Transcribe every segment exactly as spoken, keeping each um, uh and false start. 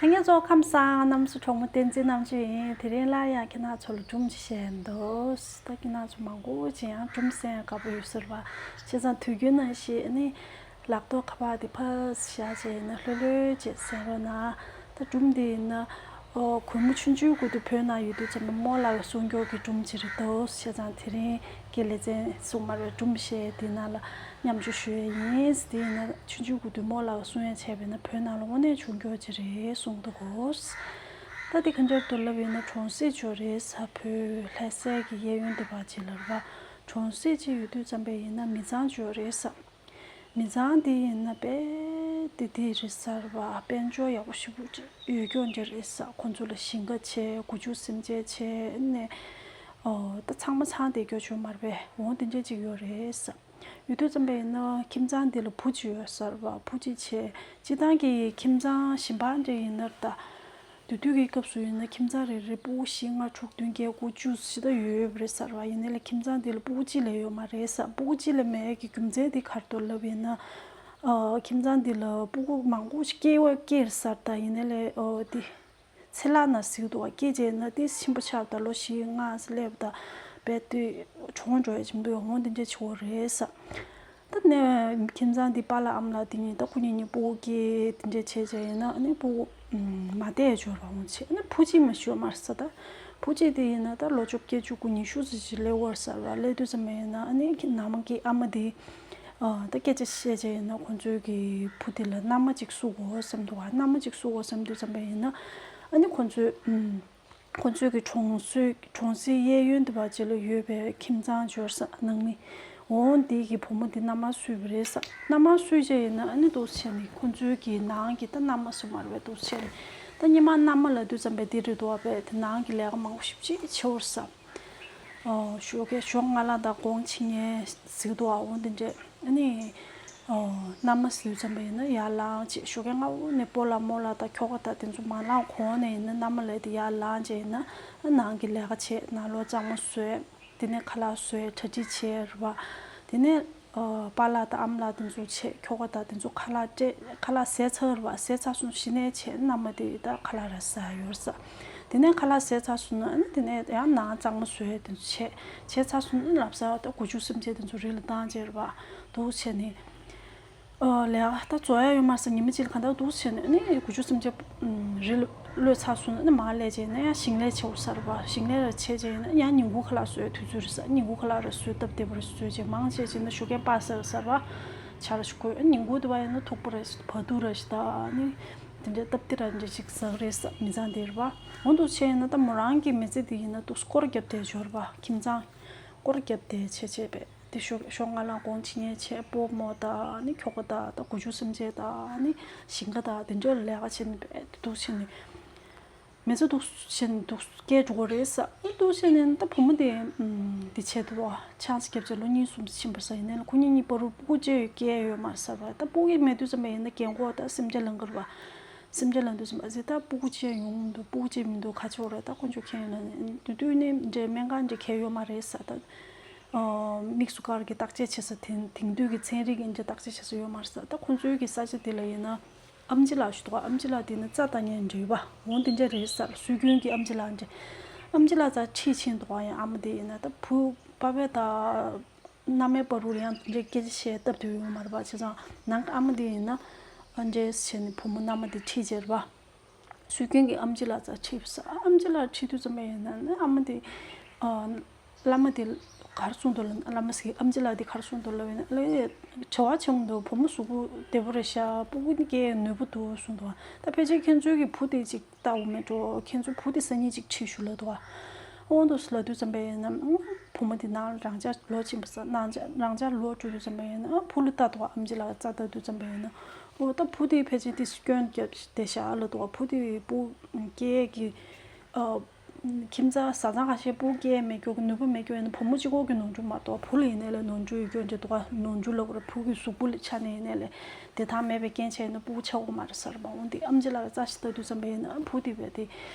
ཨ་ཉེ་ཚོ་ཁམས་བཟང་། གནམ་སྲོ་གྲོགས་མོ་བསྟན་འཛིན་རྣམ་དཔྱོད་ཡིན། དེ་རིང་སླར་ཡང་ཁྱེད་རང་ཚོ་ལ་སྒྲུང་ཅིག་བཤད་འདོད། ད་ཁྱེད་རང་ཚོ་མང་པོ་ཅིག་ཡང་སྒྲུང་གསན་དགའ་པོ་ཡོད་ཟེར་བ། བྱས་ཙང་དུས་རྒྱུན་ནང་བཞིན་ནི་ལག་ཐོག་ཁ་པར་དེ་ཕར་བཞག་བྱས་ཡིན་ན་ལྷོད་ལྷོད་བྱས་གསན་རོགས་གནང་། ད་སྒྲུང་དེ་ཡིན་ན། ཨོ། གུས་མོ་ཆུང་ཆུང་གུ་དུས་བོད་ནང་ཡོད་དུས་ཙམ་པ་རྨོ་ལགས་གསུང་མཁན་གྱི་སྒྲུང་ཅིག་རེད་འདུག་བྱས་ཙང་དེ་རིང་གི་ལེ་ཚན་གསུང་མ་རེད། སྒྲུང་བཤད་དེ་ནང་ལ་མཉམ་ཞུགས་ཞུ་ཡས་ཡིན། དེ་ཡིན་ན་ཆུང་ཆུང་གུ་དུས་རྨོ་ལགས་གསུང་ཡས་བྱས་པས་ན་བོད་ནང་ལ་དངོས་གནས་བྱུང་མཁན་ཅིག་རེད་གསུང་འདུག་གོ། ད་དེ་ག་འདྲ་འདུག་ལབ་ཡིན་ན་གྲོང་གསེབ་ཅིག་རེད་ས། བོད་ལྷ་སའི་གི་གཡས་གཡོན་དེ་བར་ཅིག་ལ་རེད་པ། གྲོང་གསེབ་ཅིག་ཡོད་དུས་ཙམ་པ་ཡིན་ན་མི་ཚང་ཅིག་རེད་ས། མི་ཚང་དེ་ཡིན་ན་དཔེ་དེ་དེ་རེད་ས་རེད་པ། དཔལ་འབྱོར་ཡག་པོ་ཞེ་པོ་ཅིག་ཡོད་མཁན་ཅིག་རེད་ས། ཁོང་ཚོ་ལ་ཞིང་ཁ་བྱས། སྒོ་ཕྱུགས་སེམས་ཅན་བྱས་ནས། ཨོ། ད་ཚང་མ་ཚང་བསྡད་མཁན་ཅིག་མ་རེད་པས། འོང་དེ་འདྲ་ཅིག་ཡོད་རེད་ས། ཡོད་དུས་ཙམ་པ་ཡིན་ན་ཁྱིམ་ཚང་འདི་ལ་བུ་གཅིག་ཡོད་ས་རེད་པ། བུ་གཅིག་བྱས། སྤྱིར་བཏང་གི་ཁྱིམ་ཚང་གཞན་པ་འདྲ་ཡིན་ན་ད། དེ་དུས་ཀྱི་སྐབས་སུ་ཡིན་ན་ཁྱིམ་ཚང་རེ་རེ་སྤུ་གུ་བཞི་ལྔ་དྲུག་བདུན་བརྒྱད་དགུ་བཅུ་ཞེ་དྲག་ཡོད་ཡོད་པ་རེད་ས་རེད་པ། ཡིན་ནའི་ལས་ཁྱིམ་ཚང་འདི་ལ་སྤུ་གུ་གཅིག་ལས་ཡོད་མ་རེད་ས། སྤུ་གུ་གཅིག་ལས་མེད་ཀྱི་རྒྱུ་མཚན་དེ་ག་རེ་འདུག་ལབ་ཡིན་ན། ཨ། ཁྱིམ་ཚང་འདི་ལ་སྤུ་གུ་མང་པོ་ཞིག་སྐྱེ་བ་སྐྱེས་ས་རེད། ད་ཡིན་ནའི་ལས། ཨོ། དེ་ཚེ་ལྷག་ན་ཟེར་གི་འདུག་པ། སྐྱེས་རྗེས་ན་དེ་ཕྱིན་པ་ཆགས། ད་ལོ་བཞི་ལྔ་སླེབས་ད་རྦད་དེ་གྲོངས་འགྲོ་ཡ་ཅིག་འདུག་འོང་དེ་འདྲ་ཆེ་བོ་རེད་ས། ད་ནས་ཁྱིམ་ཚང་འདི་པཱ་ལགས་ཨ་མ་ལགས་དེ་གཉིས་ད་ཁོ་གཉིས་གཉིས་སྤུ་གུ་སྐྱེས་དེ་འདྲ་བྱས་བྱས་ཡིན་ན། ཨ་ནི་སྤུ་གུ་མ་བསྡད་འབྱོར་བ་འོང་བྱས། ཨ་ནི་བུ་གཅིག་མ་ཞུ་མར་ས། ད་བུ་གཅིག་དེ་ཡིན་ན་ད་ལོ་བཅོ་བརྒྱད་བཅུ་དགུ་ཉི་ཤུ་ཙམ་ཞིག་སླེབས་ཡོད་ས་རེད་པ། སླེབས་དུས་ཙམ་པ་ཡིན་ན་ཨ་ནི་ནང་མ་གི་ཨ་མ་དེ། ཨ། ད་སྐད་ཆ་བཤད་བྱས་ཡིན་ན་ཁོང་ཚོའི་གི་བུ་དེ་ལ་མནའ་མ་གཅིག་བསུ་དགོས་བསམ་འདུག་པ། མནའ་མ་གཅིག་བསུ་དགོས་བསམ་དུས་ཙམ་པ་ཡིན་ན། ཨ་ནི་ཁོང་ཚོའི། ཨམ། ཁོང་ཚོའི་གི་གྲོང་གསེབ་གྲོང་གསེབ་གཡས་གཡོན་དེ་བར་ཅིག་ལ་ཡོད་པའི་ཁྱིམ་ཚང་འབྱོར་ས། ནང་མི་འོང་དེ་གི་བུ་མོ་དེ་མནའ་མ་བསུས་པ་རེད་ས། མནའ་མ་བསུས་བྱས་ཡིན་ན་ཨ་ནི་འདུག་བྱས་ནས་ཁོང་ཚོའི་གི་ནང་གི་ད་མནའ་མ་བསུ་མ་རེད་པས། འདུག་བྱས་ནས་ད་སྔོན་མ་མནའ་མ་ལབ་དུས་ཙམ་པ་དེ་རེད་འདུག་པ། དེ་ནང་གི་ལས་ཀ་མང་པོ་ཞེ་པོ་ཅིག་བྱེད་ཡོད་ས། ཨོ། ཞོགས་ཀས་ཞོགས་སྔ་ལངས་དང་དགོང་ཕྱི་ཉལ་ཟེར་གི་འདུག་པ། འོ་འདི་འདྲས། ཨ་ནི། ཨོ། མནའ་མ་ཟེར་དུས་ཙམ་པ་ཡིན་ན་ཡར་ལངས་བྱས། ཞོགས་ཀས་སྔ་པོ་ནས་སྤོ་ལགས་རྨོ་ལགས་དང་ཁྱོ་ག་དང་དེ་ཚོ་མ་ལངས་གོང་ནས་ཡིན་ན་མནའ་མ་ལབ་དེ་ཡར་ལངས་བྱས་ཡིན་ན། ཨ། ནང་གི་ལས་ཀ་བྱས། ནང་ལོགས་གཙང་མ་བཟོས། དེ་ནས་ཁ་ལག་བཟོས། གྲ་སྒྲིག་བྱས་རེད་པ། དེ་ནས། ཨོ། པཱ་ལགས་དང་ཨ་མ་ལགས་དེ་ཚོ་བྱས། ཁྱོ་ག་དང་དེ་ཚོ་ཁ་ལག་སྤྲད། ཁ་ལག་བཟས་ཚར་བ། བཟས་ཚར་སོང་། གཞི་ནས་བྱས་མནའ་མ་དེ་ད་ཁ་ལག་ར་ཟ་ཡོད་ས། དེ་ནས་ཁ་ལག་བཟས་ཚར་སོང་ན་ཨ་ནི་དེ་ནས་ཡང་ནང་གཙང་མ་བཟོས་དེ་ཚོ་བྱས། བྱས་ཚར་སོང་ན་ཨ་ནི་ལབ་ས་ད་སྒོ་ཕྱུགས་སེམས་ཅན་དེ་ཚོ་རི་ལ་བཏང་བྱས་རེད་པ། འདུག་བྱས་ནས། ཨོ། ལས་ཀ་ད་རྫོགས་ཡ་ཡོད་མ་རེད་ས། ཉི་མ་གཅིག་ལ་གང་ལྟར་འདུག་བྱས་ནས་ཨ་ནི་སྒོ་ཕྱུགས་སེམས་ཅན་རི་ལ་གློད་ཚར་སོང་ན་ཨ་ནི་མར་སླེབས་བྱས་ན་ཡང་ཞིང་ལས་བྱེད་དགོས་ས་རེད་པ། ཞིང་ལས་ར་བྱས་བྱས་ཡིན་ན་ཡང་ཉིན་གུང་ཁ་ལག་བཟོས་དུས་ཚོད་རེད་ས། ཉིན་གུང་ཁ་ལག་ར་བཟོས་སྟབས་བདེ་པོ་རེད། བཟོས་བྱས་མང་ཆེ་བྱས་ན་ཞོགས་ཀས་པ་སེ་ར་ས་རེད་པ། ཆར་ཞིག་གོ་ཉིན་གུང་དུ་བ་ཡིན་ན་ཐུག་པ་རེད། བ་དུ་ར་ཞིག་ད་ནི་དེ་འདྲའི་སྟབས་བདེ་ར་འདྲ་ཞིག་ཟ་གི་རེད་ས། མི་ཚང་དེ་རེད་པ། འོ་འདུག་བྱས་ཡིན་ན་ད་མོ་རང་གི་མི་ཚེ་དེ་ཡིན་ན་འདུག་སྐོར་རྒྱབ་བསྡད་འབྱོར་པ། ཁྱིམ་ཚང་སྐོར་རྒྱབ་བསྡད་བྱས་བྱས་པས་དེ་ཞོགས་ཞོགས་སྔ་ལངས་དགོང་ཕྱི་ཉལ་བྱས། སྤོ་རྨོ་དང་ནི་ཁྱོ་ག་དང་ད་སྒོ་ཕྱུགས་སེམས་ཅན་དང་ནི་ཞིང་ཁ་དང་དེ་འདྲའི་ལས་ཀ་བྱས་ནས་པས་དེ་འདུག་བྱས་ནས། མི་ཚེ་འདུག་བྱས་ནས་འདུག་སྐྱེལ་འགྲོ་གི་རེད་ས། ཨ་འདུག་བྱས་ནས་ད་བུ་མོ་དེ་ཨམ་དེ་བྱས་འདུག་པ། ཆང་ས་བརྒྱབ་བྱས་ལོ་གཉིས་གསུམ་ཕྱིན་པ་ས། ཡིན་ནའི་ཁོ་གཉིས་གཉིས་བར་དུ་སྤུ་གུ་ཅིག་སྐྱེས་ཡོད་མ་རེད་ས་པ། ད་སྤུ་གུ་མེད་དུས་ཙམ་པ་ཡིན་ན་རྒན་གོག་ད་སེམས་ཅན་ལང་གི་རེད་པ། སེམས་ཅན་ལང་དུས་ཙམ་པ་ཨ་ཙི་ད་སྤུ་གུ་ཅིག་ཡོང་མི་འདུག་སྤུ་གུ་ཅིག་མི་འདུག་ག་ཅི་ཡོད་རེད། ད་དཀོན་མཆོག་མཁྱེན་ཡོད་ན་དེ་དུས་ནས་འདྲའི་སྨན་ཁང་འདྲ་གང་ཡང་ཡོད་མ་རེད་ས། ད་ཨ་དམིགས་སུ་བཀར་གྱི་བརྟག་དཔྱད་བྱེད་ས་དེ་དེང་དུས་ཀྱི་ཚན་རིག་ཡིན་གྱི་བརྟག་དཔྱད་བྱེད་ས་ཡོད་མ་རེད་ས། ད་ཁོང་ཚོའི་གི་ས་ཆ་དེ་ལ་ཡིན་ན། ཨེམ་ཆི་ལགས་ཞུ་འདུག་ཨེམ་ཆི་ལགས་དེ་ནི་རྩ་ལྟ་མཁན་འདྲ་བ། འོང་དེ་འདྲ་རེད་ས། སྲོལ་རྒྱུན་གྱི་ཨེམ་ཆི་ལགས་འདྲ། ཨེམ་ཆི་ལགས་རྩར་ཁྲིད་ཕྱིན་འདུག་ཡང་ཨ་མ་དེ་ཡིན་ན་ད་བུ་པ་ཕ་དང་མནའ་མའི་བར་དུ་ཡང་དེ་འདྲའི་སྐད་ཆ་བཤད་སྟབས་བདེ་ཡོད་མ་རེད་པ། བྱས་ཙང་ནང་གི་ཨ་མ་དེ་ཡིན་ན་ཨ་འདྲས་བྱས་ནས་བུ་མོ་མནའ་མ་དེ་ཁྲིད་བྱས་རེད་པ། སྲོལ་རྒྱུན་གྱི་ཨེམ་ཆི་ལགས་རྩར་ཁྲིད་པ་ས། ཨེམ་ཆི་ལགས་ཁྲིད་དུས་ཙམ་པ་ཡིན་ན་ཨ་མ་དེ་ཨ། བླ་མ་དེ་ག་རེ་གསུངས་འདུག་ལབ་ན། བླ་མ་ཟེར་གྱི་ཨེམ་ཆི་ལགས་དེ་ག་རེ་གསུངས་འདུག་ལབ་ཡིན་ན། ལས་བྱ་བ་ཆེན་པོ་འདུག་བུ་མོ་གཟུགས་པོ་བདེ་པོ་རེད་ཤག་སྤུ་གུ་སྐྱེ་ནུས་པ་འདུག་གསུངས་འདུག་ད་ཕལ་ཆེར་ཁྱེད་ཚོའི་གི་བུ་དེ་ཅིག་ལྟ་འོ་མེད་འགྲོ། ཁྱེད་ཚོའི་བུ་དེ་སང་ཉིན་ཅིག་ཁྲིད་ཞུ་ལབ་འདུག་འོ་འདུག་ལབ་དུས་ཙམ་པ་ཡིན་ན་བུ་མོ་དེ་ནང་ལ་རང་འཇགས་ལོག་ཕྱིན་པ་ས། ནང་འཇགས་རང་འཇགས་ལོག་འགྲོ་དུས་ཙམ་པ་ཡིན་ན་བུ་ལ་ལྟ་འདུག་ཨེམ་ཆི་ལགས་རྩར་ལྟ་དུས་ཙམ་པ་ཡིན་ན། འོ་ད་བུ་དེ་ཕལ་ཆེར་དེ་སྐྱོན་བརྒྱབ་བསྡད་ཤག་ལབ་འདུག་བུ་དེ་སྤུ་གུ་སྐྱེ་གི་ཨ། ཁྱིམ་ཚང་བཟའ་ཚང་ཁ་ཤས་སྤུ་གུ་སྐྱེ་མེད་རྒྱུ་གི་ནུས་པ་མེད་རྒྱུ་ཡིན་ན་བུ་མོ་གཅིག་པོ་གི་ནོར་འཁྲུལ་མ་གཏོགས། བུ་ལ་ཡིན་ནའི་ལས་ནོར་འཁྲུལ་ཡོད་རྒྱུ་འདྲ་འདུག་ག་ནོར་འཁྲུལ་ལབ་དགོས་རེད། བུ་གི་གཟུགས་པོ་ལ་ཆ་ནས་ཡིན་ནའི་ལས་བདེ་ཐང་མེད་པའི་རྐྱེན་བྱས་ན་སྤུ་གུ་ཆགས་ཀྱི་མ་རེད་ས་རེད་པ། འོ་འདི་ཨེམ་ཆི་ལགས་ལ་རྩ་ཞིག་ལྟ་དུས་ཙམ་པ་ཡིན་ན་བུ་དེ་བས་དེ་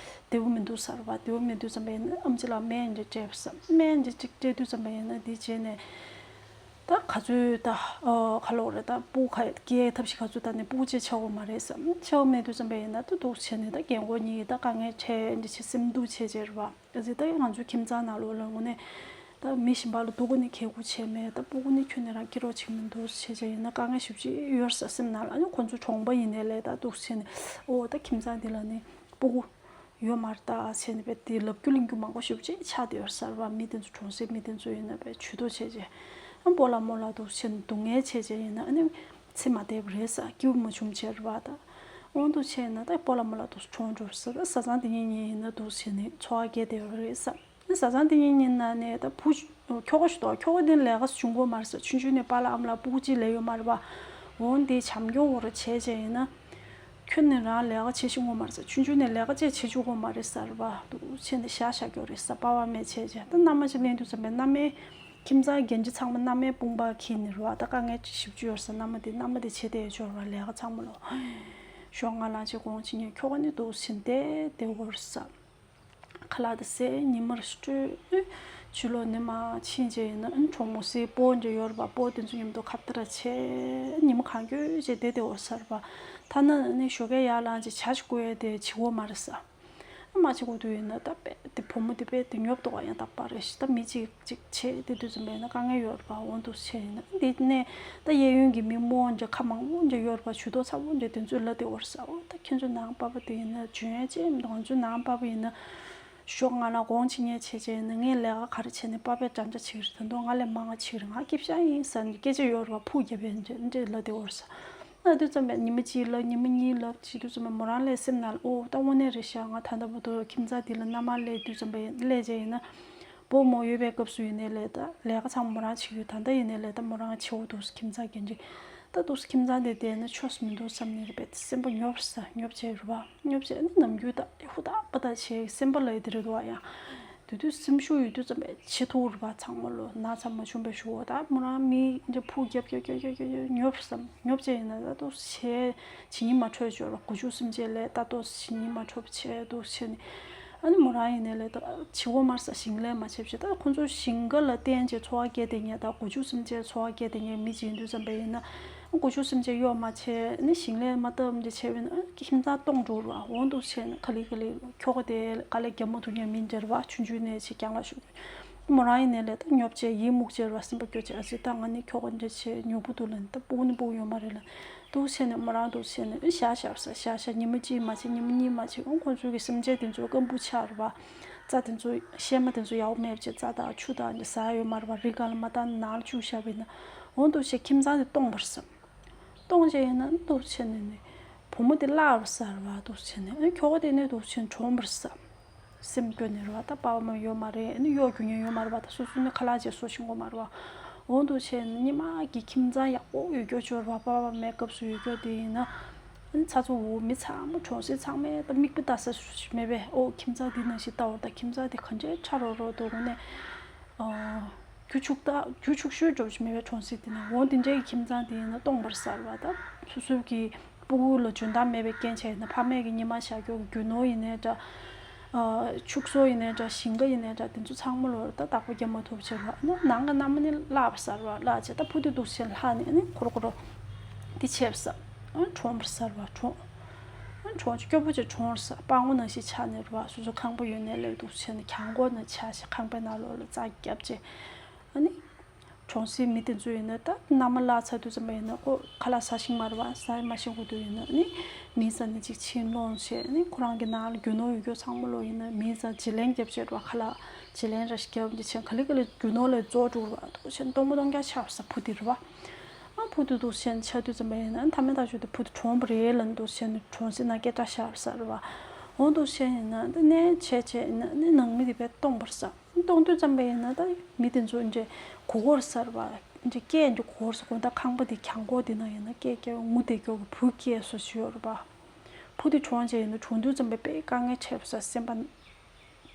བདེ་པོ་མི་འདུག་ས་རེད་པ། བདེ་པོ་མི་འདུག་ཙམ་པ་ཡིན་ན་ཨེམ་ཆི་ལགས་སྨན་འདྲ་སྤྲད་པ་ས། སྨན་འདྲ་གཅིག་སྤྲད་དུས་ཙམ་པ་ཡིན་ན་འདི་བྱས་ནས། ད་ག་ཚོད་ད་ཨ་ག་ལོག་རེད། ད་སྤུ་གུ་ག་སྐྱེ་ཐབས་ཤིག་ག་ཚོད་ད་ནི་སྤུ་གུ་ཅིག་ཆགས་ཡོད་མ་རེད་བསམ། ཆགས་ཡོད་མེད་དུས་ཙམ་པ་ཡིན་ན་ད་འདུག་བྱས་ནས་ད་རྒན་གོག་གཉིས་ཀྱིས་ད་དཀའ་ངལ་འཕྲད་འདི་བྱས་སེམས་སྡུག་བྱས་བྱས་རེད་བ། གལ་སྲིད་ད་ང་ཚོའི་ཁྱིམ་ཚང་ནང་ལོགས་ལ་དངོས་གནས་ད་མི་གཞན་པ་ལ་སྡུག་གུ་ནི་ཁེ་གུ་བྱས་མེད། ད་སྤུ་གུ་ནི་ཁྱོན་ནས་རང་སྐྱིད་རོགས་བྱེད་མི་འདུག་བྱས་བྱས་ཡིན་ན་དཀའ་ངལ་ཞེ་པོ་ཅིག་ཡོད་ས་སེམས་ནང་ལ། ཨ་ནི་ཁོ་ཚོ་གྲོང་པ་ཡིན་ནའི་ལས་ད་འདུག་བྱས་ནས་ཨོ་ད་ཁྱིམ་ཚང་འདི་ལ་ནི་སྤུ་གུ་ཡོད་མ་རེད་ད་བྱས་ནས་བས་དེ་ལབ་རྒྱུ་གླེང་རྒྱུ་མང་པོ་ཞེ་པོ་ཅིག་ཆགས་བསྡད་ཡོད་ས་རེད་བ། མི་དེ་ཚོ་གྲོང་གསེབ་མི་དེ་ཚོ་ཡིན་ན་བས་ཇུས་གཏོགས་བྱས་བྱས་ཨ་སྤོ་ལགས་རྨོ་ལགས་འདུག་བྱས་ནས་སྡུག་བསྔལ་བྱས་བྱས་ཡིན་ན་ཨ་ནི་ཚེ་མ་བསྡད་པ་རེད་ས། སྐྱིད་པོ་མ་བྱུང་བྱས་རེད་བ། ད་འོང་འདུག་བྱས་ན་ད་སྤོ་ལགས་རྨོ་ལགས་འདུག་གྲོངས་འགྲོ་ས། ད་བཟའ་ཚང་དེ་གཉིས་གཉིས་ཡིན་ན་འདུག་བྱས་ནས་འཚོ་བ་སྐྱེལ་བསྡད་ཡོད་རེད་ས། བཟའ་ཚང་དེ་གཉིས་གཉིས་ན་ནས་ད་བུ་ཁྱོ་ག་ཞིག་འདུག་ཁྱོ་ག་དེ་ལས་ཀ་བྱུང་གི་ཡོད་མ་རེད་ས། ཆུང་ཆུང་ནས་པཱ་ལགས་ཨ་མ་ལགས་སྤུ་གུ་གཅིག་ལས་ཡོད་མ་རེད་པ། འོང་དེ་བྱམས་སྐྱོང་འོག་རུ་བྱས་བྱས་ཡིན་ན། ཁྱོད་ནས་རང་ལས་ཀ་བྱེད་ཤེས་ཀྱི་ཡོད་མ་རེད་ས། ཆུང་ཆུང་ནས་ལས་ཀ་ཅིག་བྱེད་བཅུག་གི་ཡོད་མ་རེད་ས་རེད་པ། འདུག་བྱས་ནས་བཞག་བཞག་གི་ཡོད་རེད་ས། པཱ་ཕ་མས་བྱས་བྱས་ད་མནའ་མ་ཅིག་ལེན་དུས་ཙམ་པའི་མནའ་མའི་ཁྱིམ་ཚང་རྒན་གཅིག་ཚང་མ་མནའ་མའི་དཔུང་པ་འཁྱེར་ནས་རེད་པ། ད་དཀའ་ངལ་ཞེ་པོ་ཅིག་ཡོད་རེད་ས། མནའ་མ་དེ་མནའ་མ་དེ་བྱེད་བསྡད་ཡོད་ཅོག་རེད་པ། ལས་ཀ་ཚང་མ་ལོ་ཞོགས་སྔ་ལངས་བྱས་དགོང་ཕྱི་ཉལ། ཁྱོ་ག་ནི་འདུག་བྱས་བསྡད་བསྡད་ཡོད་རེད་ས། ཁ་ལག་དེ་བཟས་ཉི་མ་རེ་སྤྲོད། ཕྱི་ལོགས་ནས་མར་ཕྱིན་བྱས་ཡིན་ན་ཨ་གྲོགས་མོ་སེར་པོ་འདྲ་ཡོད་རེད་པ། སྤོ་དེ་ཚོ་མཉམ་དུ་ཁ་བརྡ་ར་བྱས་ཉི་མ་གང་འཁྱོལ་བྱས་བསྡད་བསྡད་ཡོད་ས་རེད་པ། ཐ་ན་ནི་ཞོགས་ཀས་ཡར་ལངས་བྱས་ཇ་ཞིག་བསྐོལ་ཡས་དེ་བྱེད་ཀྱི་ཡོད་མ་རེད་ས། ཨ་མ་བྱེད་དགོས་དུས་ཡིན་ན་ད་དཔེ་དེ་བུ་མོ་དེ་དཔེ་དེ་ཉོབ་ཏོ་བ་ཡང་དག་པ་རེད་ཤི། ད་མི་གཅིག་ཅིག་བྱས་དེ་དུས་ཙམ་པ་ཡིན་ན་དཀའ་ངལ་ཡོད་རེད་པ། འོང་འདུག་བྱས་ཡིན་ན་འདི་ནས་ད་གཡས་གཡོན་གྱི་མི་རྨོ་འདྲ་ཁ་མང་པོ་འདྲ་ཡོད་རེད་པ། ཇུས་གཏོགས་ཚ་པོ་འདྲ་དེ་ཚོས་ལབ་བསྡད་ཡོད་རེད་ས། འོ་ད་ཁྱེད་ཚོ་ནང་པ་ཕ་དེ་ཡིན་ན་འཇོན་ཡ་ཅིག་མི་འདུག་ང་ཚོའི་ནང་པ་ཕ་ཡིན་ན། ཞོགས་སྔ་ལངས་དགོང་ཕྱི་ཉལ་བྱས་བྱས་ནས་ངས་ལས་ཀ་ག་རེ་བྱས་ནས་པ་ཕས་འདྲ་འདྲ་བྱེད་ཀྱི་རེད། ད་དུང་ང་ལས་མང་བ་བྱེད་ཀྱི་རེད། ང་སྐྱིད་ཤག་ཡིན་ཟེར་ནས་སྐད་ཆ་ཡོད་རེད་པ། ཕུགས་རྒྱབ་ཡས་འདྲ་འདྲ་ལབ་བསྡད་ཡོད་རེད་ས། ཨ་དུས་ཙམ་པས་ཉི་མ་གཅིག་ལབ། ཉི་མ་གཉིས་ལབ་བྱེད་དུས་ཙམ་པས་མོ་རང་ལ་སེམས་ནང་ལ་ཨོ་ད་དངོས་གནས་རེད་ཤག་ང་ད་ལྟ་བར་དུ་ཁྱིམ་ཚང་འདི་ལ་མནའ་མ་སླེབས་དུས་ཙམ་པས་སླེབས་བྱས་ཡིན་ན། བུ་མོ་ཡོད་པའི་སྐབས་སུ་ཡིན་ནའི་ལས་ད་ལས་ཀ་ཚང་མ་མོ་རང་བྱེད་ཀྱི་ཡོད། ད་ལྟ་ཡིན་ནའི་ལས་ད་མོ་རང་བྱེད་འོ་འདུག་ཁྱིམ་ཚང་རྒན་གཅིག་ད་འདུག་ཁྱིམ་ཚང་དེ་བསྡད་ན་ཆོས་མི་འདུག་བསམ་ནས་རེད་པས། སེམས་པ་ཉོབ་ས་ཉོབ་བྱས་རེད་པ། ཉོབ་བྱས་ནི་ནམ་རྒྱུན་ད་ཧུར་ཐག་པ་ད་བྱས་སེམས་པ་ལ་ཡི་དེ་རེད་འདུག་ཨ། ཡང་དེ་དུས་སེམས་ཤུགས་ཡོད་དུས་ཙམ་པས་བྱེད་ཐུབ་རེད་པ། ཚང་མ་ལོ་ན་ཚ་མ་བྱུང་བའི་ཞུ་བ་ད་མོ་རང་མི་འདྲ་ཕུགས་རྒྱབ་རྒྱབ་རྒྱབ་རྒྱབ་རྒྱབ་ཉོབ་བསམ་ཉོབ་བྱས་ཡིན་ན་ད་འདུག་བྱས་བྱེད་ཉིན་མ་འཕྲོད་ཅོར་བ་དགུ་བཅུ་སེམས་ཅན་ལས་ད་ལྟོ་ཞིང་ཉིན་མ་འཕྲོད་པ་བྱས་འདུག་བྱས་ནས། ཨ་ནི་མོ་རང་ཡིན་ནའི་ལས་ད་བྱེད་འོ་མར་ས་ཞིང་ལས་མ་བྱེད་བྱེད་ད་ཁོ་ཚོ་ཞིང་ཁ་ལ་བརྟེན་བྱས་འཚོ་བ་སྐྱེལ་བསྡད་མཁན་ད་དགུ་བཅུ་སེམས་ཅན་འཚོ་བ་སྐྱེལ་བསྡད་མཁན་མི་གཅིག་ཡིན་དུས་ཙམ་པ་ཡིན་ན་དགུ་བཅུ་སེམས་ཅན་གཡོག་མ་བྱས་ནི་ཞིང་ལས་མ་བཏབ་འདི་བྱས་པས་ན་ཨ་ཁྱིམ་ཚང་སྟོངས་འགྲོ་ར་འོང་འདུག་བྱས་ནས་ག་ལེ་ག་ལེ་ཁྱོ་ག་དེ་དཀའ་ལས་རྒྱབ་མ་ཐུབ་མཁན་མི་འདྲ་བ་ཆུང་ཆུང་ནས་བྱས་རྐྱང་ལ་ཞུགས། མོ་རང་ཡིན་ནའི་ལས་ད་ཉོབ་བྱས་ཡིད་མུག་བྱས་ར་སེམས་པ་སྐྱོ་བྱས་ཨ་ཙི་ད་ང་ནི་ཁྱོ་ག་འདྲ་བྱས་ཉོབ་པོ་འདུག་ལབ་ནས་ད་སྤུ་གུ་ནི་སྤུ་གུ་ཡོད་མ་རེད་ལབ་འདུག་བྱས་ནས་མོ་རང་འདུག་བྱས་ནས་ཨེ་ཤ་ཤ་ས་ཤ་ཤ་ཉི་མ་གཅིག་མ་བྱས་ཉི་མ་གཉིས་མ་བྱས་ཨོ་ཁོ་ཚོ་གི་སེམས་ཅན་དེ་ཚོ་སྐམ་པོ་ཆགས་རེད་པ། རྩྭ་དེ་ཚོ་གཤེར་མ་དེ་ཚོ་ཡག་པོ་མེད་བྱས་རྩྭ་དང་ཆུ་དང་འདི་ཟ་ཡ་ཡོད་མ་རེད་པ། རི་སྒང་ལ་མ་བཏང་ནང་ལ་བཅུག་བཞག་པ་ཡིན་ན་ཨོ་འདུག་བྱས་ཁྱིམ་ཚང་དེ་སྟོངས་པ་རེད་བསམ། སྟོང་བྱས་ཡིན་ན་འདུག་བྱས་ནས་ནི། བུ་མོ་དེ་བརླག་པ་ཟེར་བ་འདུག་བྱས་ནས་ཨ་ཁྱོ་ག་དེ་ནས་འདུག་བྱས་ནས་གྲོངས་པ་རེད་ས། སེམས་སྐྱོ་ནས་རེད་བ། ད་པ་ཕ་མ་ཡོད་མ་རེད། ཨ་ནི་གཡོག་རྒྱུག་མཁན་ཡོད་མ་རེད་བ། ད་སོ་སོ་ནི་ཁ་ལག་བྱས་གསོ་བྱེད་དགོས་མ་རེད་བ། འོ་འདུག་བྱས་ནས་ཉི་མ་གི་ཁྱིམ་ཚང་ཡག་པོ་ཡོད་རྒྱུ་ཅོར་བ་པ་ཕ་མའི་སྐབས་སུ་ཡོད་རྒྱུ་དེ་ཡིན་ན། ཨ་ནི་ཚ་ཚོ་འུ་མི་ཚང་མ་གྲོང་གསེབ་ཚང་མས་ད་མིག་དཔེ་ལྟ་ས་ཞིག་མེད་པས། ཨོ་ཁྱིམ་ཚང་འདི་ནང་བཞིན་ལྟ་བར་ད་ཁྱིམ་ཚང་འདི་ག་འདྲའི་ཁྲ་རོ་རོ་འདུག་དངོས་གནས། རྒྱུ་ཕྱུག་ད་རྒྱུ་ཕྱུག་ཤོས་འགྲོ་བཞིན་མེད་པའི་གྲོང་གསེབ་དེ་ན་འོ་དེ་འདྲའི་གི་ཁྱིམ་ཚང་དེ་ཡིན་ན་སྟོང་པར་ཟ་བ་ད་སོ་སོའི་གི་སྤུ་གུ་ལ་འཇོན་ཐང་མེད་པའི་རྐྱེན་བྱས་ན་ཕ་མས་གི་ཉི་མ་ཞག་སྐྱོ་གི་རྒྱུ་ནོར་ཡིན་ནའི་འདྲ། ཕྱུགས་ཟོག་ཡིན་ནའི་འདྲ་ཞིང་ཁ་ཡིན་ནའི་འདྲ་དེ་ཚོ་ཚང་མ་ལོར་ད་བདག་པོ་རྒྱབ་མ་ཐུབ་བྱས་ར་ནང་གི་མནའ་མ་ནི་བརླག་པར་ཟ་བ་བརླག་བྱས་ད་ཕུ་དུ་འདུག་བྱས་ལྷག་ནས་ནི་ཁོ་ར་ཁོ་ར་དེ་བྱས་པ་ཟ་གྲོངས་པར་ཟ་བ་གྲོངས། གྲོངས་སྐྱོ་པོ་ཅིག་གྲོངས་པར་ཟ་སྤྲང་པོ་ནང་བཞིན་ཆགས་ནས་ར་སོ་སོ་ཁང་པ་ཡོད་ནའི་ལས་འདུག་བྱས་ནས་གྱང་གོག་ནང་ཆགས་བྱས་ཁང་པའི་ནང་ལོགས་ལ་རྩྭ་བརྒྱབ་བྱས། ཨ་ནི། གྲོང་གསེབ་མི་དེ་ཚོ་ཡིན་ན་ད་མནའ་མ་བརླག་ཚར་དུས་ཙམ་པ་ཡིན་ན་ཁོ་ཁ་ལག་ཟ་ཤེས་མ་རེད་བ། ཟ་མ་ཤེས་གོ་དུས་ཡིན་ན་ནི་མི་ཟ་ནི་ཅིག་ཕྱིན་སློང་བྱས་ནི་ཁོ་རང་གི་ནང་ལ་རྒྱུ་ནོར་ཡོད་རྒྱུ་ཚང་མ་ལོ་ཡིན་ན་མི་ཟ་བརྗེ་ལེན་རྒྱབ་བྱས་རེད་བ། ཁ་ལག་བརྗེ་ལེན་ར་ཞིག་རྒྱབ་འདི་བྱས་ག་ལེ་ག་ལེ་རྒྱུ་ནོར་ལ་རྫོགས་འགྲོ་རེད་བ། འདུག་བྱས་སྟོང་པ་སྟོང་རྐྱང་ཆགས་ས་བུ་དེ་རེད་བ། ཨ་བུ་དེ་འདུག་བྱས་ཆགས་དུས་ཙམ་པ་ཡིན་ན་མཐའ་མའི་ཐག་ཆོད་དེ་བུ་དེ་གྲོངས་པ་རེད་ལབ་འདུག་བྱས་ནས་གྲོང་གསེབ་ནང་སྐད་གྲགས་ཤར་ས་རེད་བ། འོ་འདུག་བྱས་ཡིན་ན་འདི་ནས་བྱས་བྱས་ཡིན་ན་ནི་ནང་མི་དེ་བས་སྟོང་པར་ས། གཏོང་དུས་ཙམ་པ་ཡིན་ན་ད་མི་དེ་ཚོ་འདྲེ་གུ་གོར་ཟེར་བ་འདྲེ་སྐད་འདྲེ་གུ་གོར་ཟེར་གོ་ད་ཁང་པ་དེ་གྱང་གོག་དེ་ན་ཡིན་ན་སྐད་སྐད་ངུ་དེ་སྐྱོ་གི་བུ་སྐྱེས་སོ་ཞུ་ཡོད་རེད་པ། བུ་དེ་གྲོངས་རྗེས་ཡིན་ན་གྲོངས་དུས་ཙམ་པ་དཔེ་དཀའ་ངལ་འཕྲད་པ་ས་སེམས་པ་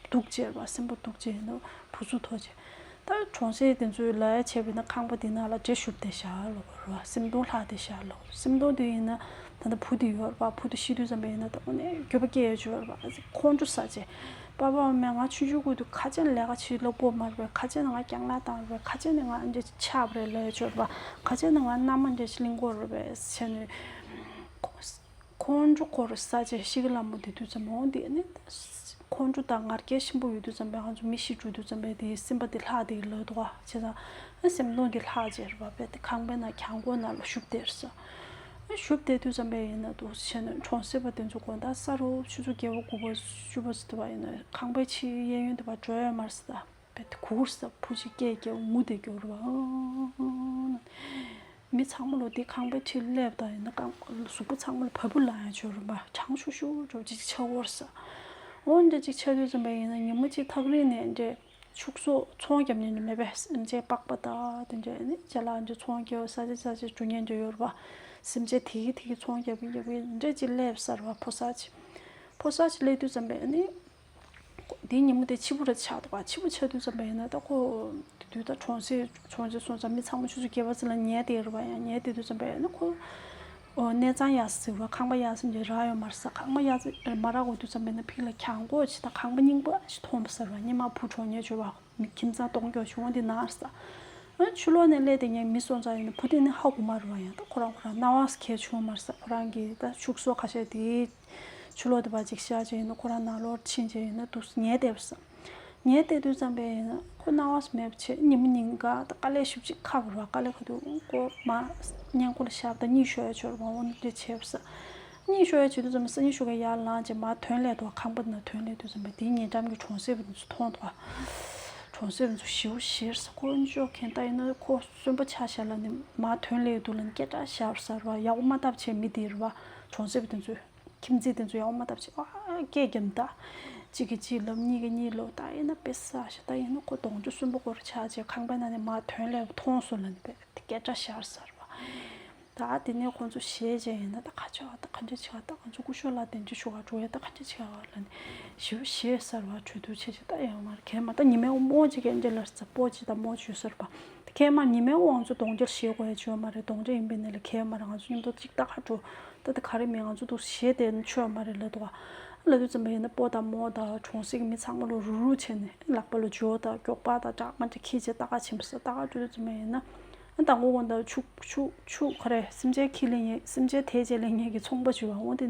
སྡུག་ཅེས་རེད་པ། སེམས་པ་སྡུག་ཅེས་ཡིན་ན་བུ་ཚོ་ཐོག་ཅེས། ད་གྲོང་གསེབ་དེ་ཚོའི་ལ་ཡ་བྱས་པ་ཡིན་ན་ཁང་པ་དེ་ནང་ལ་འདྲེ་ཤུབས་ཏེ་བཞག་ལབ་དགོས་རེད་བ། སེམས་གཏོང་ལྷག་སྟེ་བཞག་ལབ། སེམས་གཏོང་དེ་ཡིན་ན་ད་ལྟ་བུ་དེ་ཡོད་རེད་བ། བུ་དེ་ཤི་དུས་ཙམ་པ་ཡིན་ན་ད་དངོས་གནས་འགྱོད་པ་སྐྱེ་ཡ་ཡོད་རེད་བ། ཁོང་ཁྲོ་ཟ་བྱས། པ་ཕ་མ་མས་ང་ཆུང་ཆུང་སྐབས་དུས་ཁ་ཆེ་ནས་ལས་ཀ་བྱེད་ལོག་པོ་མ་རེད་བས། ཁ་ཆེ་ནས་ང་རྐྱང་ལག་བཏང་རེད་བས། ཁ་ཆེ་ནས་ང་འདྲ་ཆགས་པ་རེད་ལབ་ཡ་ཡོད་རེད་བ། ཁ་ཆེ་ནས་ང་མནའ་མ་འདྲ་ཞིག་ལེན་དགོས་རེད་བས་བྱས་ནས། ཁོང་ཁྲོ་ཁོ་རུ་ས་ཆེ་ཤི་གི་ལ་མོ་དེ་དུས་ཙམ་འོང་དེ་ནི། ཁོང་ཁྲོ་དང་ང་རྒྱལ་ཆེན་པོ་ཡོད་དུས་ཙམ་པས་ང་ཚོ་མི་ཤི་འགྲོ་དུས་ཙམ་པས་དེའི་སེམས་པ་དེ་ལྷག་དེ་ལོས་དོ་བ་བྱས་ཙང་། སེམས་གཏོང་དེ་ལྷག་ཅེས་རེད་བ། དཔེ་དེ་ཁང་པའི་ནང་གྱང་གོག་ནང་ལ་ཤུབས་དེར་ས། ཤུབས་དེ་དུས་ཙམ་པས་ཡིན་ན་འདུག་བྱས་ནས་གྲོང་གསེབ་པ་དེ་ཚོ་དགོང་དག་ས་རུབ་ཆུ་ཚོད་བརྒྱད་པ་དགུ་པ་བཅུ་པ་ཟེར་དུས་པ་ཡིན་ན་ཁང་པའི་ཕྱི་གཡས་གཡོན་དེ་བ་འགྲོ་ཡོད་མ་རེད་ཟེར་ད། བེད་ཁུར་ས་བུ་གཅིག་སྐད་རྒྱག་ངུ་དེ་རྒྱོབ་རེད་བ། མི་ཚང་མ་ལོ་དེ་ཁང་པའི་འཁྲིས་སླེབས་དང་ཡིན་ན་རྐང་གཟུགས་པོ་ཚང་མ་ལ་བ་སྤུ་ལངས་ཡ་ཆོད་རེད་བ། གྲང་ཤུར་ཤུར་འགྲོ་གཅིག་ཆགས་འོར་ས། འོ་འདྲ་གཅིག་ཆགས་དུས་ཙམ་པ་ཡིན་ན་ཉི་མ་གཅིག་ཐག་རིང་ནས་འདྲ་ཕྱུགས་ཟོག་ཚོང་རྒྱབ་མཁན་ནི་མེད་པས། སེམས་ཅན་པགས་པ་དང་དེ་འདྲ་ནི་ཅ་ལག་འདྲ་ཚོང་རྒྱབ་ས་ཆ་ས་ཆ་འགྲོ་མཁན་འདྲ་ཡོད་རེད་བ། སེམས་ཅན་དེ་གི་དེ་གི་ཚོང་རྒྱབ་རྒྱབ་འདྲ་གཅིག་སླེབས་ས་རེད་བ། ཕོ་གསར་གཅིག་ཕོ་གསར་གཅིག་སླེབས་དུས་ཙམ་པ་ནི། དེའི་ཉིན་མོ་དེ་ཕྱི་པོ་རེ་ཆགས་འདུག་ག་ཕྱི་པོ་ཆགས་དུས་ཙམ་པ་ཡིན་ན་ད་ཁོ། དུས་ད་གྲོང་གསེབ་གྲོང་གསེབ་སོང་ཙང་མི་ཚང་མ་ཆུ་ཚོད་བརྒྱད་པ་ཙམ་ལ་ཉལ་བསྡད་རེད་བ། ཡང་ཉལ་བསྡད་དུས་ཙམ་པ་ཡིན་ན་ཁོ། ཨོ་གནས་ཚང་གཡར་ཟེར་བ། ཁང་པ་གཡར་ཟེར་འདྲ་རག་ཡོད་མ་རེད་ས། ཁང་པ་གཡར་ཟེར་མ་རག་གོ་དུས་ཙམ་པ་ཡིན་ན་ཕིག་ལ་གྱང་གོག་ཅིག་དང་ཁང་པ་རྙིང་པ་ཞིག་མཐོང་པ་ཟེར་བ། སྔོན་མ་བུ་གྲོངས་ཉེ་བྱོས་བ། མི་ཁྱིམ་ཚང་སྟོང་སྐྱོ་བྱུང་འདི་ན་རེད་ས། ཨ་ཕྱི་ལོགས་ནས་སླེབས་དེ་ངའི་མི་སོང་ཙང་ཡིན་ན་བུ་དེ་ནི་ཧ་གོ་མ་རེད་བ། ཡང་ད་ཁོ་རང་ཁོ་རང་སྣང་བ་གས་བྱུང་མ་རེད་ས། ཁོ་རང་གི་ད་ཕྱུགས་ཟོག་ཁ་ཤས་དེ། ཆུ་ལོག་དེ་བ་ཅིག་ཤར་བྱས་ཡིན་ན་ཁོ་རང་ནང་ལོགས་ཕྱིན་བྱས་ཡིན་ན་འདུག་ཉལ་བསྡད་པ་བསམ། ཉལ་བསྡད་དུས་ཙམ་པས་ཡིན་ན་ཁོ་སྣང་བ་མེད་པ་བྱས། ཉིན་མོ་ཉིན་ག་ད་དཀའ་ལས་ཞེ་པོ་ཅིག་ཁག་པོ་རེད་བ། དཀའ་ལས་ཁག་དུས་ཁོ་མ་སྔས་མགོ་ལ་ཞབས་ད་གཉིད་ཤོར་ཡ་ཆོར་བ། འོ་ནི་དེ་བྱས་པ་བསམ། གཉིད་ཤོར་ཡ་བྱེད་དུས་ཙམ་པས་སང་ཉིན་ཞོགས་ཀས་ཡར་ལངས་བྱས་མར་ཐོན་སླེབས་འདུག་ཁང་པ་ནང་ཐོན་སླེབས་དུས་ཙམ་པས་དེའི་ཉེ་འགྲམ་གྱི་གྲོང་གསེབ་པ་དེ་ཚོ་མཐོང་འདུག་གྲོང་གསེབ་པ་ཚོ་ཞེ་པོ་ཞེད་ས། ཁོ་ཅོག་གན་ད་ཡིན་ན་ཁོ་གསོན་པོ་ཆགས་ཤག་ལབ་ནས་མར་ཐོན་སླེབས་འདུག་ལབ་ནས་སྐད་གྲགས་ཤར་ས་རེད་བ། ཡག་པོ་མ་བཏབ་བྱས་མི་དེ་རེད་བ། གྲོང་གསེབ་པ་དེ་ཚོས། ཁྱིམ་མཚེས་དེ་ཚོ་ཡག་པོ་མ་བཏབ་བྱས་ཨ་སྐད་རྒྱབ་ད། གཅིག་གིས་གཅིག་ལབ། གཉིས་ཀྱིས་གཉིས་ལབ། ད་ཡིན་ན་དཔེ་ཟ་ཤག་ད་ཡིན་ན་ཁོ་གདོང་ཅོག་གསོན་པོ་སྐོར་ཆགས་བྱས་ཁང་པའི་ནང་ནས་མར་ཐོན་སླེབས་མཐོང་སོང་ལབ་ནས་དཔེ་སྐད་གྲགས་ཤར་ས་རེད་བ། ད་དེ་ནས་ཁོ་ཚོ་ཞེད་བྱས་ཡིན་ན་ད་ཁ་ཆག་ད་ག་འདྲ་བྱེད་ག་ད་ང་ཚོ་སྐུ་ཞབས་ལགས་དེ་འདྲ་ཞུ་ག་འགྲོ་ཡ་ད་ག་འདྲ་བྱེད་ག་ལབ་ནས་ཞེ་པོ་ཞེད་ས་རེད་བ། གྲོས་བསྡུར་བྱས་བྱས་ད་ཡོད་མ་རེད། གས་མ་ད་ཉི་མའི་དབང་མོ་གཅིག་གིས་འདྲ་ལབ་ས། སྤོ་གཅིག་དང་མོ་གཅིག་ཡོད་ས་རེད་བ། གས་མ་ཉི་མའི་དབང་ཚོ་གདོང་རྒྱལ་ཞེད་དགོས་ཡ་ཅིག་ཡོད་མ་རེད། གདོང་རྒྱལ་ཡིན་པའི་ནས་ལ་གས་མ་རེད། ང་ཚོ་མཉམ་དུ་གཅིག་ད་ག་འགྲོ། ད་དེ་ག་རེ་མིན། ང་ཚོ་འདུག་ཞེད་དེ་ཆོས་མ་རེད་ལབ་འདུག་ག་ལབ་དུས་ཙམ་པ་ཡིན་ན་སྤོ་དང་མོ་དང་གྲོང་གསེབ་ཀྱི་མི་ཚང་མ་ལོ་རུག་རུག་བྱས་ནས་ལག་པ་ལ་ཇོ་དང་མགྱོགས་པ་དང་སྦྲགས་མ་འདྲ་འཁྱེར་བྱས་ལྟ་ག་ཕྱིན་པ་ས། ལྟ་ག་འགྲོ་དུས་ཙམ་པ་ཡིན་ན་ཨ་དང་པོ་དགོང་དག་ཕྱུགས་ཕྱུགས་ཕྱུགས་ག་རེ་སེམས་ཅན་འཁྱེར་སླེབས་མཁན་སེམས་ཅན་དེད་བྱས་སླེབས་མཁན་གྱི་ཚོང་པ་ཅིག་ཡོད་པ། འོ་དེ་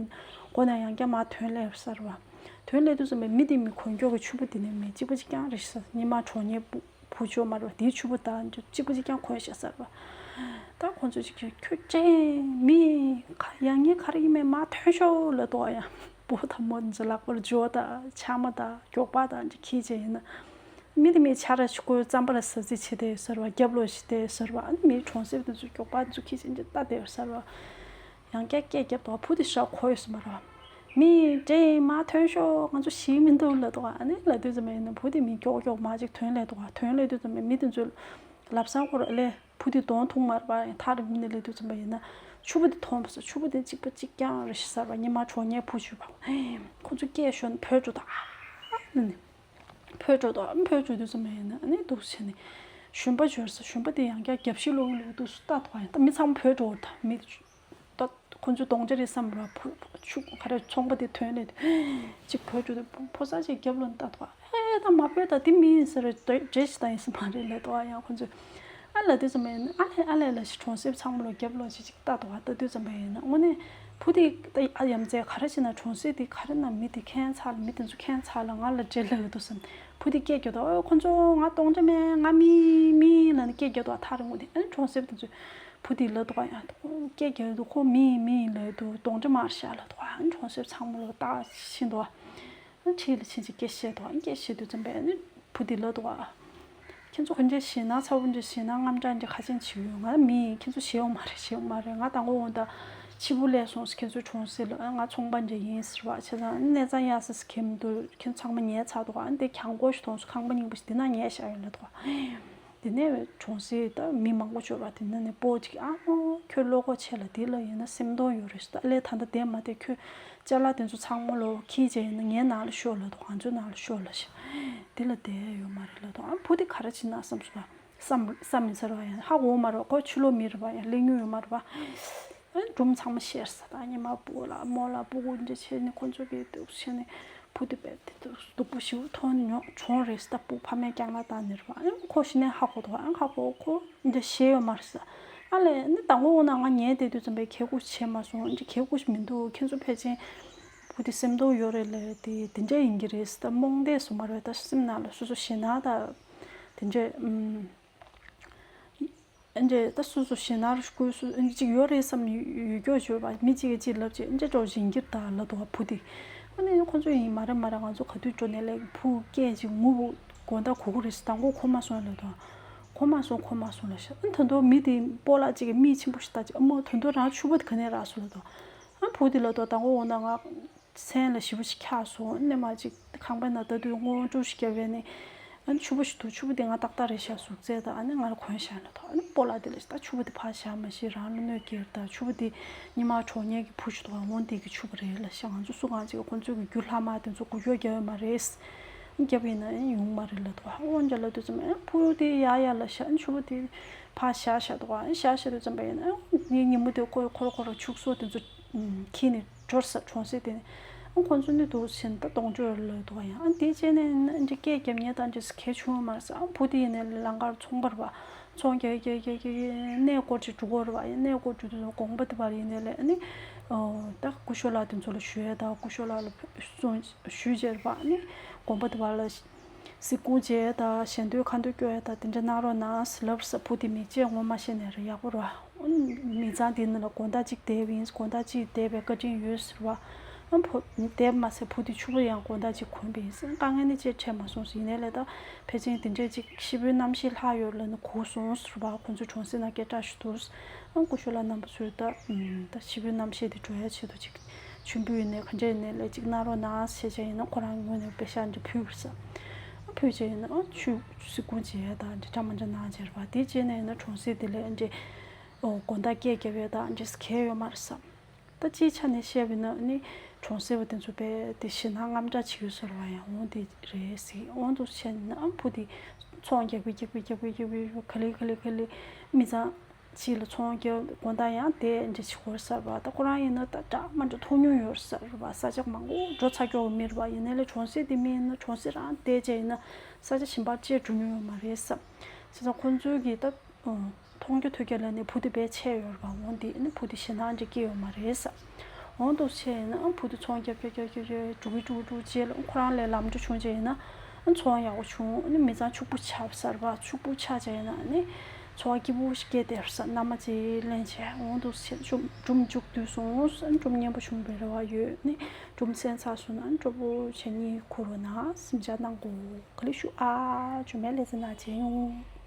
སྒོ་ནས་ཡང་བསྐྱར་མར་ཐོན་སླེབས་ས་རེད་བ། ཐོན་སླེབས་དུས་ཙམ་པ་མི་དེ་མི་གོན་མགྱོགས་ཀྱི་ཕྱུ་པ་དེ་ནི་མི་གཅིག་པ་གཅིག་རྐྱང་རེད་ཤག་སྔོན་མ་གྲོངས་མཁན་བུ། བུ་ཅོ་མ་རེད་བ། དེའི་ཕྱུ་པ་དང་གཅིག་པ་གཅིག་རྐྱང་གོན་ཤག་ཟེར་བ། ད་ཁོང་ཚོས་ཅིག་ཁྱོད་ཅན་མི་ཁ་ཡང་ངས་ག་རེ་ཡིན་མིན་མར་ཐོན་ཤོག་ལབ་འདུག་ག་ཡང་བུ་དང་མོ་ཚོ་ལག་པར་ཇོ་དང་ཆང་མ་དང་མགྱོགས་པ་དང་ཅིག་འཁྱེར་བྱས་ཡིན་ན། མི་དེ་མི་ཆ་ར་ཞིག་ཁོའི་རྩམ་པ་ལ་ཟ་ཟི་བྱེད་དེ་ཟེར་བ། རྒྱབ་ལོགས་ཤིག་དེ་ཟེར་བ། ཨ་ནི་མི་གྲོང་གསེབ་དེ་ཚོ་མགྱོགས་པ་དེ་ཚོ་འཁྱེར་བྱས་ཅིག་ལྟ་དེ་ཟེར་བ། ཡང་བསྐྱར་སྐད་རྒྱབ་འདུག་ག་བུ་དེ་ཞག་གོ་ཡོད་ས་མ་རེད་བ། མི་ཅན་མར་ཐོན་ཤོག་ང་ཚོ་ཞིག་མི་འདུག་ལབ་འདུག་ག་ཨ་ནི་ལབ་དུས་ཙམ་པ་ཡིན་ན་བུ་དེ་མི་མགྱོགས་མགྱོགས་མར་ཅིག་ཐོན་སླེབས་འདུག་ག་ཐོན་སླེབས་དུས་ཙམ་པ་མི་དེ་ཚོས་ལབ་སང་ཁོ་ར་ཨ་ལས་བུ་དེ་གདོང་མཐོང་མ་རེད་པ། ཡང་ཐག་རིང་པོ་ནས་སླེབས་དུས་ཙམ་པ་ཡིན་ན་ཕྱུ་པ་དེ་མཐོང་པ་ས། ཕྱུ་པ་དེ་གཅིག་པ་གཅིག་རྐྱང་རེད་ཤག་ཟེར་བ། སྔོན་མ་གྲོངས་མཁན་བུ་ཅོ་ཡོད་པ། ཁོ་ཚོ་སྐད་ཤོར་ནས་བྲོས་འགྲོ་འདུག་ག་ཨ་ནི་བྲོས་འགྲོ་འདུག་ག་བྲོས་འགྲོ་དུས་ཙམ་པ་ཡིན་ན་ཨ་ནི་འདུག་སེ་བྱས་ནས་ཞོན་པ་འབྱོར་ས། ཞོན་པ་དེ་ཡང་བསྐྱར་རྒྱབ་ཤིག་ལོག་ལོག་འདུག་སེ་ལྟ་འདུག་ག་ཡང་ད་མི་ཚང་མ་བྲོས་འགྲོ་འདུག་ག་མི། ད་ཁོ་ཚོ་གདོང་རྒྱལ་རེད་བསམ་པ་ཕུ་ཕུ་ཆུ་ག་རེ་ཚོང་པ་དེ་ཐོན་ནས་གཅིག་བྲོས་འགྲོ་དུས་ཕོ་གསར་ཅིག་རྒྱབ་ལོག་ནས་ལྟ་འདུག་ག་ཨེ་ད་མ་བྲོས་ད། དེ་མི་ཡིན་ཟེར་རེད། འདྲེ་ཞིག་ད་ཡིན་ས་མ་རེད་ལབ་འདུག་ག་ཡང་ཁོ་ཚོས་ཨ་ལབ་དུས་ཙམ་པ་ཡིན་ན་ཨ་ལས་ཨ་ལས་ལབ་ཤག་གྲོང་གསེབ་ཚང་མ་ལོ་རྒྱབ་ལོག་ཅིག་ཅིག་ལྟ་འདུག་ག་ལྟ་དུས་ཙམ་པ་ཡིན་ན་དངོས་གནས་བུ་དེ་ད་ཨ་ཡ་མཚན་ག་རེ་བྱས་ན་གྲོང་གསེབ་དེ་ག་རེ་ན་མི་དེ་ཁྱད་མཚར་ལ་མི་དེ་ཚོ་ཁྱད་མཚར་ལ་ང་ལ་འདྲེ་ལབ་ཡོད་འདུག་བསམ། བུ་དེ་སྐད་རྒྱག་འདུག་ཨོ་ཁོ་ཚོ་ང་གདོང་རྒྱལ་མིན་ང་མི་མིན་ལབ་ནས་སྐད་རྒྱག་འདུག་ག་ཐག་རིང་པོ་དེ། ཨ་ནི་གྲོང་གསེབ་དེ་ཚོས། བུ་དེ་ལབ་འདུག་ག་ཡང་སྐད་རྒྱག་འདུག་ཁོ་མི་ཡིན་མི་ཡིན་ལབ་འདུག་གདོང་འདྲེ་མ་རེད་ཤག་ལབ་འདུག་ག་ཨ་ནི་གྲོང་གསེབ་ཚང་མ་ལོ་ལྟ་བཞིན་འདུག་ག་ཨ་ནི་འཁྲིས་ལ་ཕྱིན་ཅིག་སྐད་བཤད་འདུག་ག་ཨ་ནི་སྐད་བཤད་དུས་ཙམ་པས་ཨ་ནི་བུ་དེ་ལབ་འདུག་ག་ཁྱེད་ཚོ་ག་འདྲ་ཞེད་སྣང་ཚ་པོ་འདྲ་ཞེད་སྣང་དངངས་སྐྲག་འདྲ་ག་ཅན་བྱེད་ཀྱི་ཡོད། ང་མི་ཡིན། ཁྱེད་ཚོ་ཞེད་ཡོད་མ་རེད། ཞེད་ཡོད་མ་རེད། ང་དང་པོ་འོང་ད་ཕྱི་པོ་སླེབས་སོང་ཟེར། ཁྱེད་ཚོའི་གྲོང་གསེབ་ལ་ང་ཚོང་པ་འདྲ་ཡིན་ཟེར་བ་བྱས་ཙང་ཨ་ནི་གནས་ཚང་གཡར་ས་ཟེར་མཁན་མི་འདུག་ཁྱེད་ཚོ་ཚང་མ་ཉལ་ཚར་འདུག་ག་ཨ་ནི་དེ་གྱང་གོག་ཞིག་མཐོང་སོང་། ཁང་པ་རྙིང་པ་ཞིག་དེ་ནང་ཉལ་བཞག་ཡོད་ལབ་འདུག་ག་དེ་ནས་གྲོང་གསེབ་ད་མི་མང་པོ་ཅིག་ཡོད་རེད་བ། དེ་ནང་ནས་སྤོ་ཅིག་ཨ་ནོ་ཁྱོད་བློ་ཁོག་ཆེ་ལ་དེ་ལ་ཡིན་ན་སེམས་གཏོང་ཡོད་རེད་ཟེར། ད་ཨ་ལས་ད་ལྟ་བསྡད་མ་བསྡད་ཁྱོད་ ཅ་ལག་དེ་ཚོ་ཚང་མ་ལོ་ཁྱི་བྱས་ཡིན་ན་ངའི་ནང་ལ་ཤོག་ལབ་དོ། ང་ཚོའི་ནང་ལ་ཤོག་ལབ་ཤག་དེ་ལ་བསྡད་ཡོད་མ་རེད་ལབ་དོ། ཨ་བུ་དེ་ག་རེ་བྱེད་ན་བསམ་སོང་། བསམ་བསམ་མི་ཚར་བ་ཡང་ཧ་གོ་མ་རེད། ཁོ་ཕྱི་ལོགས་མི་རེད་པ། ཡང་སླེབས་མྱོང་ཡོད་མ་རེད་པ། ཨ་སྒྲུང་ཚང་མ་བཤད་ས། ད་ཉི་མ་སྤུ་གུ་ལ་མོ་ལ་སྤུ་གུ་འདྲ་བྱས་ནས་ཁོ་ཚོ་གིས་འདུག་བྱས་ནས་བུ་དེ་བས་དེ་འདུག་སྡུག་པོ་ཞིག་མཐོང་མྱོང་བྱུང་རེད། ད་སྤུ་གུ་ཕ་མས་བསྐྱངས་ན་བཏང་ནི་རེད་པ། ཨ་ཁོ་གཞི་ནས་ཧ་གོ་འདུག་ཨ་ཧ་གོ་ཁོ་འདྲ་བཤད་ཡོད་མ་རེད་ས། ཨ་ལས་ནི་དང་པོ་འོ་ན་ང་ཉལ་བསྡད་དུས་ཙམ་པའི་གད་ཁུག་བྱས་མ་སོང་། འདྲ་གད་ཁུག་མི་འདུག་ཁྱེད་ཚོ་ཕལ་ཆེར་བུ་དེ་སེམས་སྡུག་ཡོད་རེད་ལབ་དེ་དེ་འདྲ་ཡིན་གྱི་རེད་ད། རྨོངས་དད་སོང་མ་རེད་ད། སེམས་ནང་ལ་སོ་སོ་ཞེད་སྣང་ད་དེ་འདྲ་ཨུམ། ཨ་འདྲ་ད་སོ་སོ་ཞེད་སྣང་སྐུལ་སོ་ཨ་འདྲ་ཅིག་ཡོད་རེད་བསམ་ཡོད་སྐྱོ་བྱོས་པ། མི་གཅིག་གིས་གཅིག་ལབ་ཅིག་ཨ་འདྲ་འགྲོ་བཞིན་གྱི་ད་ལབ་འདུག་བ་བུ་དེ། ཨ་ནི་ཁོ་ཚོ་ཡིན་མ་རེད་མ་རེད། ང་ཚོ་ག་དུས་འགྲོ་ནས་ལས་བུ་སྐད་ཅིག་ངུ་བོ་དགོང་དག་གུ་གུ་རེད་ཟེར། དང་པོ་གོ་མ་སོང་ལབ་འདུག་གོ་མ་སོང་གོ་མ་སོང་ལབ་ཤག་ཨ་ད་དུང་མི་དེ་སྤོ་ལགས་གཅིག་གིས་མིག་ཆེན་པོ་ཞིག་ལྟ་ཅིག་ཨ་མོ་ད་དུང་རང་ཕྱུ་པ་དེ་ག་ནས་རག་སོང་ལབ་འདུག་ཨ་བུ་དེ་ལབ་འདུག་དང་པོ་འོ་ན་ང་མཚན་ལ་ཞེ་པོ་ཞིག་འཁྱག་སོང་། ཨ་ནི་མ་ཅིག་ཁང་པའི་ནང་ལྟ་དུས་སྔོ་དཀྲུག་ཞིག་བརྒྱབ་པས་ནི། ཨ་ནི་ཕྱུ་པ་ཞིག་འདུག་ཕྱུ་པ་དེ་ང་ཏག་ཏག་རེད་ཤག་གཟུགས་ཚད་དང་། ཨ་ནི་ང་ལ་གོན་ཤག་ལབ་འདུག་ཨ་ནི་སྤོ་ལགས་དེ་ལ་ད་ཕྱུ་པ་དེ་ཕར་བཞག་མ་ཤེས། རང་ལ་གནོད་སྐྱེལ། ད་ཕྱུ་པ་དེ་སྔོན་མ་གྲོངས་མཁན་གྱི་བུ་ཞིག་འདུག་འོ་དེ་གི་ཕྱུ་པ་རེད་ལབ་ཤག་ང་ཚོ་སུ་གང་ཅིག་གིས་ཁོ་ཚོ་གི་རྒྱུ་ལྷག་མ་དེ་ཚོ་འགུལ་སྐྱོད་རྒྱག་ཡོད་མ་རེད། རྒྱབ་ཡིན་ན་ཡོང་མ་རེད་ལབ་འདུག་ཨ་འོ་འདྲ་ལབ་དུས་ཙམ་པ་ཨ་བུ་དེ་ཡ་ཡ་ལབ་ཤག་ཨ་ནི་ཕྱུ་པ་དེ་ཕར་བཞག་བཞག་འདུག་ཨ་ནི་བཞག་བཞག་དུས་ཙམ་པ་ཡིན་ན་ཨ་ངའི་ཉིན་མོ་དེ་ཁོ་ཁོ་ར་ཁོ་ར་ཕྱུགས་ཟོག་དེ་ཚོ་ཁྱེར་ནས་འབྱོར་ས་གྲོང་གསེབ་དེ་ནས། ཨ་ཁོ་ཚོ་ནི་འདུག་ཕྱིན་ད་གདོང་བཅོས་ལོས་འདུག་ཡང་ཨ་དེ་བྱས་ནས་ཨ་འདྲ་སྐད་རྒྱབ་མཁན་དང་འདྲ་གལ་ཆུང་བ་མ་རེད་ས། ཨ་བུ་དེ་ཡིན་ནས་ལམ་ཁར་ཚོང་པ་རེད་པ། ཚོང་རྒྱག་རྒྱག་རྒྱག་རྒྱག་གནས་སྐོར་ཅིག་འགྲོ་གི་རེད་པ། ཡང་གནས་སྐོར་འགྲོ་དུས་དགོན་པ་དེ་བར་ཡིན་ནས་ལས་ཨ་ནི་ད་སྐུ་ཞབས་ལགས་དེ་ཚོ་ལ་ཞུ་ཡས་དང་། སྐུ་ཞབས་ལགས་ལ་གསུང་ཞུས་བྱས་རེད་པ། ཨ་ནི་དགོན་པ་དེ་བར་ལ་གཟིགས་སྐོར་བྱས་དང་། ཞལ་འདོན་ཁ་འདོན་སྐྱོར་ཡས་དང་དེ་འདྲ་གནང་རོགས་གནང་ལབ་ས། བུ་དེ་མིག་འབྱེད་ངོ་མ་ཤེས་ནས་རེད། ཡག་པོ་རེད་པ། མི་ཚང་དེ་ནང་ལ་དགོང་དག་གཅིག་བསྡད་པ་ཡིན། དགོང་དག་གཅིག་བསྡད་པའི་བཀའ་དྲིན་ཡོད་ཟེར་བ། ཨ་བུ་བསྡད་མ་ཟད་བུ་དེ་ཕྱུ་པ་ཡང་དགོང་དག་གཅིག་གོན་པ་ཡིན་ཟེར། དཀའ་ངལ་ནི་ཅིག་འཕྲད་མ་སོང་ཟེར། ཡིན་ནའི་ལས་ད་ཕལ་ཆེར་དེ་འདྲས་ཅིག་ཤི་བོའི་རྣམ་ཤེས་ལྷག་ཡོད་ལབ་ནས་གོ་སོང་ཟེར་བ། ཁོང་ཚོ་གྲོང་གསེབ་ནང་སྐད་གྲགས་ཤིག་འདུག་ཨ་སྐུ་ཞབས་ལགས་རྣམ་པ་ཚོས་ད་ད་ཤི་བོའི་རྣམ་ཤེས་དེ་འགྲོ་ཡ་ཆེད་དུ་ཅིག་མཆོད་འབུལ་ཡིན་ནའི་ག་འདྲས་ཡིན་ནའི་ལས་ཅིག་གནང་རོགས་གནང་ཟེར་བྱས་ཡིན་ན་ཁོ་རང་ངོས་ནས་པེ་ཤག་འདྲ་ཕུལ་བ་ཟེར། ཨ་ཕུལ་བྱས་ཡིན་ན་ཨ་ཆུ་གཟིགས་སྐོར་བྱས་ཡ་དང་འདྲ་འདྲ་མ་འདྲ་གནང་བྱས་རེད་པ། དེ་བྱས་ནས་ཡིན་ན་གྲོང་གསེབ་དེ་ལས་འདྲ། ཨོ་དགོང་དག་སྐད་རྒྱབ་ཡས་དང་འདྲ་གལ་ཡོད་མ་རེད་བསམ། ད་སྤྱིའི་ཆ་ནས་བཤད་པ་ཡིན་ན་ནི་གྲོང་གསེབ་པ་དེ་ཚོ་དཔེ་དེ་ཞེད་སྣང་དངངས་སྐྲག་བྱེད་ཀྱི་ཡོད་ས་རེད་པ། ཡང་འོ་དེ་རེད་ཟེར། འོ་འདུག་བྱས་ན་ཨ་བུ་དེ་ཚོང་རྒྱག་པའི་རྒྱག་པའི་རྒྱག་པའི་རྒྱག་པའི་ག་ལེ་ག་ལེ་ག་ལེ་མི་ཚང་ཕྱི་ལ་ཚོང་རྒྱག་དགོང་དག་ཡང་དེ་འདྲ་བྱེད་ཀྱི་ཡོད་ས་རེད་པ། ད་ཁོ་རང་ཡིན་ན་ད་འདྲ་མ་འདྲ་མཐོང་མྱོང་ཡོད་ས་རེད་པ། ས་ཆ་མང་པོ་འགྲོ་ཚར་ཀྱོག་མི་རེད་པ། ཡིན་ནའི་ལས་གྲོང་གསེབ་དེ་མི་ཡིན་ན་གྲོང་གསེབ་རང་བསྡད་བྱས་ཡིན་ན་ས་ཆ་གཞན་པར་བཅར་འགྲོ་མྱོང་ཡོད་མ་རེད་བསམ། བྱས་ཙང་ཁོང་ཚོའི་གི་ད། མཐོང་རྒྱ་ཐོས་རྒྱ་ལ་ནི་བུ་དེ་དཔེ་ཆེ་ཡོད་རེད་པ། འོ་དེ་ནི་བུ་དེ་ཞེད་སྣང་འདྲ་སྐྱེ་ཡོད་མ་རེད་ས། འོ་འདུག་བྱས་ན་བུ་དེ་ཚོང་རྒྱབ་རྒྱབ་རྒྱབ་རྒྱབ་རྒྱབ་འགྲོ་གི་འགྲོ་གི་འགྲོ་གི་རྗེས་ལ་ཁོ་རང་ལས་ལམ་འགྲོ་བྱུང་རྗེས་ཡིན་ན་ཚོང་ཡག་པོ་བྱུང་། ཨ་ནི་མི་ཚང་ཕྱུག་པོ་ཆགས་ས་རེད་པ། ཕྱུག་པོ་ཆགས་རྗེས་ཡིན་ན་ཨ་ནི་ཚོང་སྐྱིད་པོ་ཞིག་སྐྱེས་བསྡད་ས། མནའ་མ་ཅིག་ལེན་བྱས་འོ་འདུག་བྱས་སྒྲུང་སྒྲུང་མཇུག་བསྡུས་སོང་། སྒྲུང་སྙན་པོ་བྱུང་བའི་རེ་བ་ཡོད། ཨ་ནི་སྒྲུང་གསན་ཚར་སོང་ན་སྤྲོ་པོ་བྱས་ནས་འཁུར་རོགས་གནང་། གཟིམ་འཇག་གནང་དགོས། ག་ལེ་ཞུ་ཨ། ཇོ་མོའི་ལེ་ཚན་ནང་མཇལ་ཡོང་།